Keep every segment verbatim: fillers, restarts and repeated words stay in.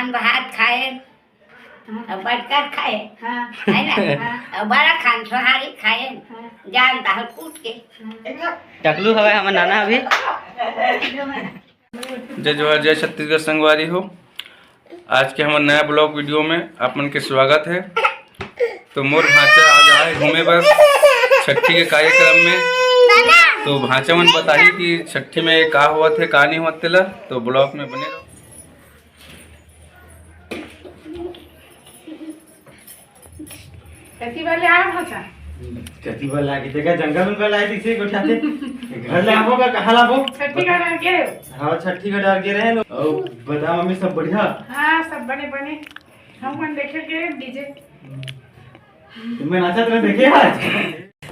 भात खाए, अब बटकर खाए, हाँ। है ना? हाँ। अब बड़ा खान सोहारी खाए, हाँ। जान ताहर कूट के। टकलू हवे हमर नाना अभी। जय जोहार, जय छत्तीसगढ़ संगवारी हो। आज के हमर नया ब्लॉग वीडियो में आप मन के स्वागत है। तो मोर भांचा आज आए घूमे बर छट्ठी के कार्यक्रम में। तो भांचा मन बताही कि छट्ठी में का होवत है, का नहीं होवत तेला। तो ब्लॉग में बने रहो। कति बार ले आए भांचा? कति बार लागे? देखा, जंगल उंगल आए, दिखे गोठा थे। घर ले आबो का, कहाँ लाबो? छट्ठी का डार के? हाँ, छट्ठी का डार के रहे। और बता मम्मी, सब बढ़िया? हाँ, सब बने बने। हम मन देखे के डीजे। तुम्हें नाचत रहे देखे आज?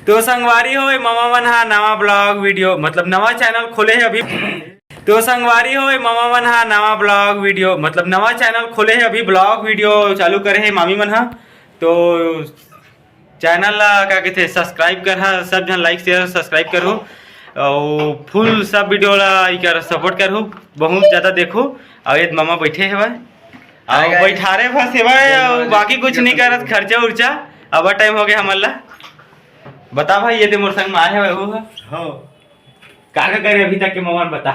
तो संगवारी हो, ए ममा मन हा नवा ब्लॉग वीडियो, मतलब नवा चैनल खोले है अभी। तो संगवारी हो, ए ममा मन हा नवा ब्लॉग वीडियो, मतलब नवा चैनल खोले है अभी, ब्लॉग वीडियो चालू करे है मामी मन हा। तो चैनल ला का कहते सब्सक्राइब कर हा, सब जन लाइक शेयर सब्सक्राइब करो। और फुल सब वीडियो ला इकर सपोर्ट करो, बहुत ज्यादा देखो। और ये ममा बैठे है भाई, और बैठारे बस है भाई, और बाकी कुछ नहीं करत, खर्चा उर्चा। अब टाइम हो गया हमन ला। बता भाई, ये दे मोर संग में आए हवे, वो है। हाँ। का का करे अभी तक के मोमन बता।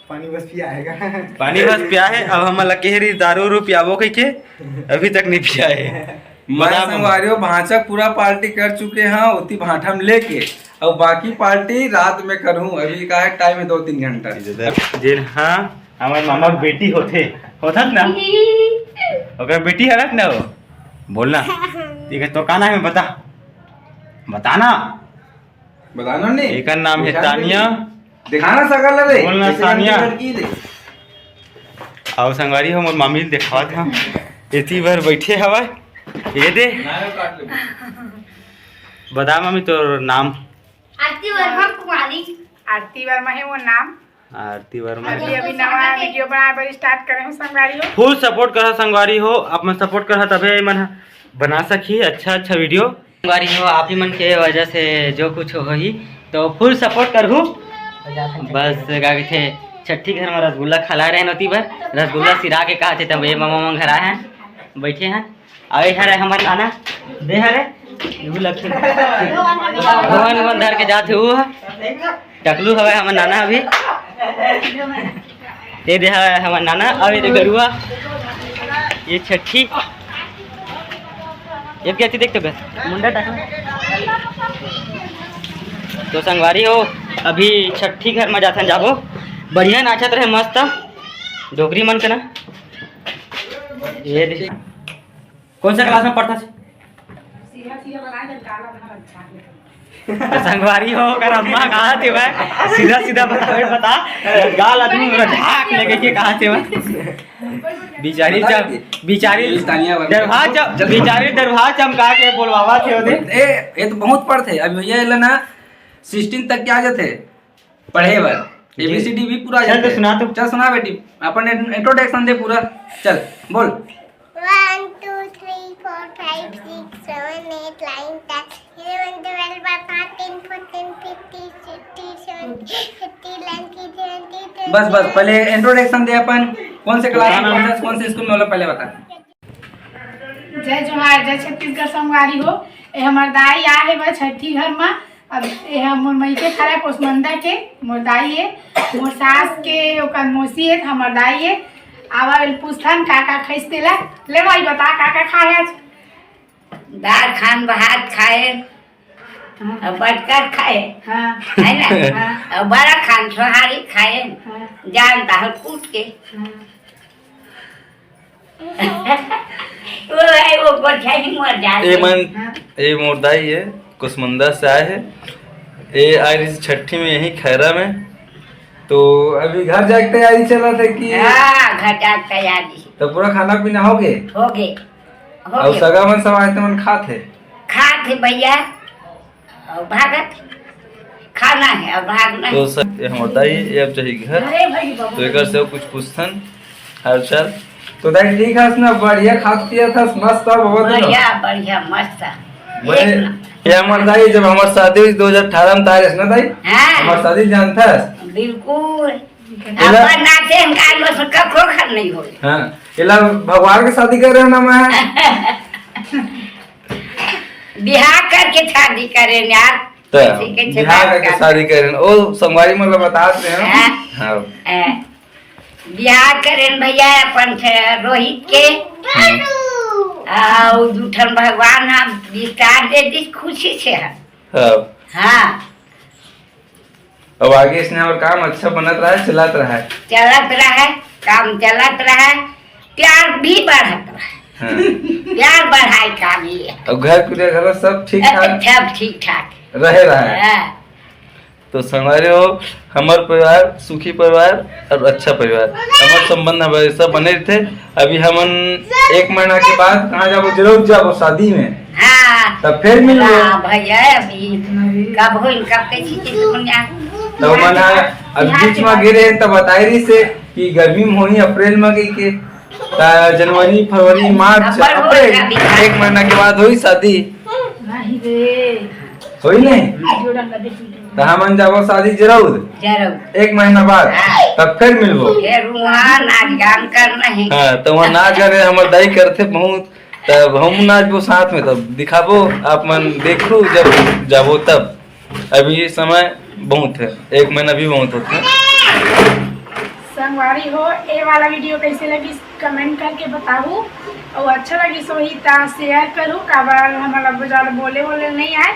पानी बस पिया आएगा। पानी बस पिया है, अब हमन ला केहरी दारू उरू पियाबो कह के, अभी तक नहीं पिया है। मैं बता मोमन। संगवारी हो, भांचा पूरा पार्टी कर चुके हैं, ओती भांठा में लेके, और बाकी पार्टी रात में करूँ। अभी का है, टाइम है दो तीन घंटा। जी हाँ, हमारे मामा की बेटी होथे, होथत ना, ओकर बेटी हरत ना हो, बोलना। ठीक है, तो का नाम है बता, बताना। बताना नहीं। एकर नाम है तानिया। दिखाना सकल रे। बोलना कैसे सानिया। लड़की दे। आओ संगवारी हो, मोर मामी ल देखावत हव। एती बर बैठे हवय। ये दे। बता मामी तोर नाम। आरती वर्मा कुमारी। आरती वर्मा है वो नाम। आरती वर्मा। अभी, अभी नवा वीडियो बनाए बर स्टार्ट करे हूँ संगवारी हो। फुल सपोर्ट करा संगवारी हो, आप मन सपोर्ट करा तभे मन बना सकी अच्छा अच्छा वीडियो। संगवारी हो, आप ही मन के वजह से जो कुछ होही, तो फुल सपोर्ट करहू। बस का कथे, छट्ठी घर में रसगुल्ला खला रहे नती बर, रसगुल्ला सिरा के कहा थे तब ये मामा मन घर आए हैं, बैठे हैं। अउ ए हरे हमर नाना, दे हरे, इहू लखिन। भवन उवन धर के जात हे, ऊ ह। टकलू हवय हमर नाना अभी। ये दे हवय हमर नाना, अउ ये दे गरुआ। ये छट्ठी। ये क्या थी देख तो बे, मुंडा टकला। तो संगवारी हो, अभी छट्ठी घर में जाथन जाबो। बढ़िया नाचत रहे, मस्त। डोकरी मन के ना। ये दे। कौन सा क्लास में पढ़ता है? तो संगवारी हो, ओकर अम्मा कहा थे भाई, सीधा सीधा बतावे बता, गाल आदमी पूरा झाक लगे के कहा थे भाई। बिचारी बता चम-, दे। बिचारी ये तानिया बन दरभा गया। चम-, बिचारी दरभा चमका के बोलवावा थे ओदे। ए, ये तो बहुत पढ़ते। अब भैया, ये ना सिक्सटीन तक क्या जाते? पढ़े बर। जी। एबीसीडी भी पूरा चल, तो जाते। सुना तो। चल, सुना बेटी, अपन इंट्रोडक्शन दे पूरा। चल, बोल। One, two, three, four, five, six, seven, eight, nine, ten, eleven, twelve, thirteen, fourteen, fifteen, sixteen, seventeen, eighteen, nineteen, twenty, twenty। बस, बस, पहले इंट्रोडक्शन दे अपन, कौन से क्लास में पढ़ता है, कौन से स्कूल में, वाला पहले बता। जय जोहार, जय छत्तीसगढ़ संगवारी हो। ए हमर दाई आए हे बा छट्ठी घर मा। अब ए ह मोर मइके खड़ा कोसमंदा के, मोर दाई ए, मोर सास के, ओकर मौसी ए, हमर दाई ए। आवा, एल पूछथन का का खाइस तेला। ले भाई, बता का का खाए आज? दाल खान भात खाए, हाँ। अब बटकर खाए, हाँ। है ना? हाँ। अब बड़ा खान सोहारी खाए, हाँ। जान ताहर कूट के। हाँ। वो है, वो गोठिया ही मर जाते। ए मन, हाँ। ए मोर दाई है, कुसमुंदा से आए है। ए आए रही छट्ठी में यही खैरा में। तो अभी घर जाके तैयारी चला था कि हाँ, घर जाके तैयारी। तो पूरा खाना पीना हो गए? हो गए, हो और गए। सगा मन सब आए तो मन खात है? खात है भैया। और भागत खाना है और भागना तो है। सर, ये हमर दाई, ये अब जाही घर। अरे भाई बाबा। तो एकर से कुछ पूछथन हाल चाल। तो दाई ठीक हस ना, बढ़िया खात पियत हस, मस्त अब होवत है ना? बढ़िया, बढ़िया, मस्त। बड़े, एक नंबर। ये हमर दाई, जब हमर शादी हुई दो हज़ार अठारह में, तारे ना दाई? हाँ। हमर शादी जानत हस? बिल्कुल। एला अपन नाते हम काल में से कखो घर नहीं होई। हाँ। एला भगवान के शादी करे ना मैं। बिहाव करके शादी करे यार। त बिहाव करके शादी करे। ओ संगवारी मन ला बतात रहे हैं। हाँ। हाँ। बिहाव करे भैया अपन रोहित के। अउ दू ठन भगवान ह विस्तार दे दिस, खुशी से है। हाँ। हाँ। अब आगे इसने और काम अच्छा बनत रहा है, चलत रहा है। चलत रहा है, काम चलत रहा है, प्यार भी बढ़त रहा है। हाँ। प्यार बढ़ाए काम ये है। अब घर कुरिया घर सब ठीक ठाक? सब ठीक ठाक रहे रहा है। हाँ। तो संगवारी हो, हमर परिवार सुखी परिवार और अच्छा परिवार, हमर संबंध हमारे सब बने रहिथे। अभी हमन एक महीना के बाद कहाँ जाबो? जरूर जाबो शादी में। हाँ। तब फिर मिलबो। हाँ भैया, अभी कब हो, कब कैसी चीज दुनिया। तो मन अब बीच में गिरे हैं, तब बताए रही से कि गर्मी में होनी अप्रैल में गई के, त जनवरी, फरवरी, मार्च, अप्रैल, एक महीना के बाद होई शादी। होई नहीं? त हमन जाबो शादी जरूर। जरूर। एक महीना बाद। हाँ। तब फिर मिलबो। फिर वहाँ नाच गान करना है। हाँ, तो वहाँ नाच गान हमर दाई करथे बहुत, तब हम नाचबो साथ में, तब दिखाबो आप मन देखू जब जाबो तब। अभी ये समय बहुत है, एक महीना भी बहुत होता है। संगवारी हो, ए वाला वीडियो कैसे लगी कमेंट करके बताऊ, और अच्छा लगी सोही ता शेयर करू, काबर हमला ज़्यादा बोले बोले नहीं आए,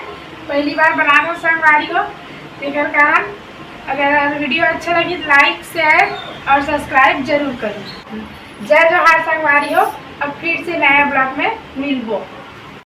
पहली बार बना रहा संगवारी हो, तेकर कारण अगर वीडियो अच्छा लगी तो लाइक शेयर और सब्सक्राइब जरूर करू। जय जोहार संगवारी हो, अब फिर से नया ब्लॉग में मिलबो।